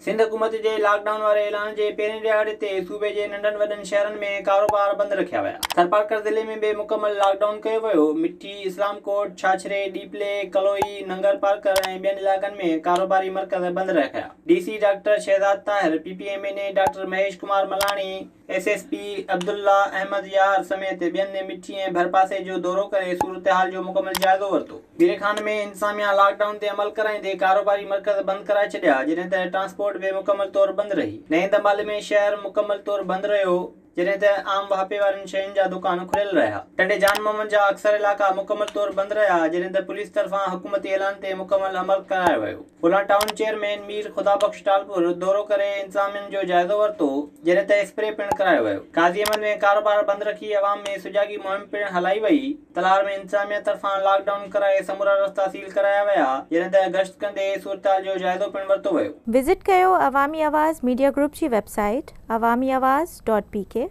سنڌ حڪومت جي lock down واري اعلان جي پهرين ڏهاڙي تي صوبي جي ننڍن وڏن شهرن ۾ ڪاروبار بند رکيا ويا. ٿرپارڪر ضلعي ۾ به مڪمل لاڪ ڊائون ڪيو ويو. مٺي، اسلام ڪوٽ، ڇاڇري، ڏيپلي، ڪلوئي، ننگرپارڪر ۽ ٻين علائقن ۾ ڪاروباري مرڪز بند رکيا. D C doctor Shahzad Tahir, P P M N A doctor Mahesh Kumar Malani, S S P Abdullah Ahmed Yar سميت ٻين مٺي ۽ ڀرپاسي جو دورو ڪري صورتحال جو مڪمل جائزو ورتو. ميري خان ۾ انتظاميا لاڪ ڊائون تي عمل ڪرائيندي ڪاروباري مرڪز بند ڪرائي ڇڏيا جڏهن ته ٽرانسپورٽ به مڪمل طور بند رهي. نئين دمالي ۾ شهر مڪمل طور بند رهيو جڏهن ته عام واهپي وارين شين جا دڪان کليل رهيا. ٽنڊي جان محمد جا اڪثر علائقا مڪمل طور بند رهيا جڏهن ته پوليس طرفان حڪومتي اعلان تي مڪمل عمل ڪرايو ويو. بولان ٽائون چيئرمين مير خدا بخش ٽالپر دورو ڪري انتظامين جو جائزو ورتو، جڏهن ته اسپري پڻ ڪرايو ويو. قاضي احمد ۾ ڪاروبار بند رکي عوام ۾ سجاڳي مهم پڻ هلائي وئي. تلهار ۾ انتظاميا طرفان لاڪ ڊائون ڪرائي سمورا رستا سيل ڪرايا ويا، جڏهن ته گشت ڪندي صورتحال جو جائزو پڻ ورتو ويو. وزٽ ڪيو عوامي آواز ميڊيا گروپ جي website Awami Awaz dot P K.